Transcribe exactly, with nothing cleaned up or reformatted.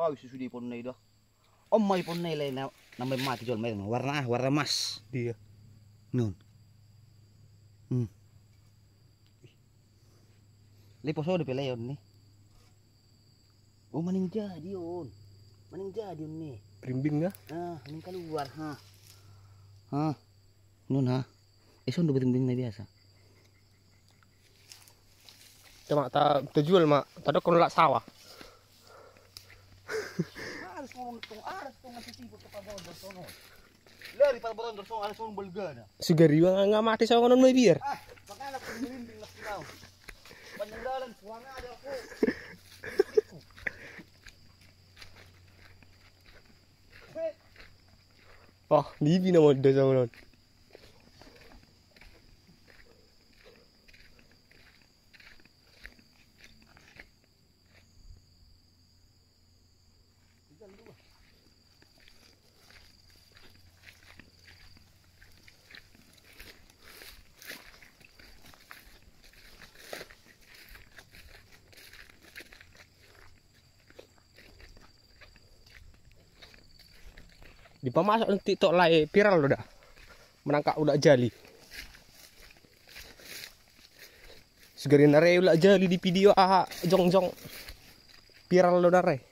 Au susu di ponna i do. Om mai ponna i le na, na main mati jolma i, warna ah, warna emas. Dia. Non. Hmm. Le poso de peleon ni. Oh, maning jadi on. Maning jadi on ni. Rimbing ya? Ah, maning keluar ha. Ha. Non ha. Eh, sondo beting-beting na biasa. Cuma ta, ta jual ma, ta dokon lak sawah. Harus ngomong tung, harus tung ngasih sibuk ke Pak Bondo sono. Lari Pak Bondo sono, harus ngomong belgana. Sugari nga, nga mati songon on mai biar. Ah, makanya aku merinding lah kau. Panjang dalan, suara ada aku. Oh, libi na mode songon on. Dipamasuk nanti tok lai viral do da. Menangkap ulak jali. Segari nare ulak jali di video aha jongjong. Viral do nare.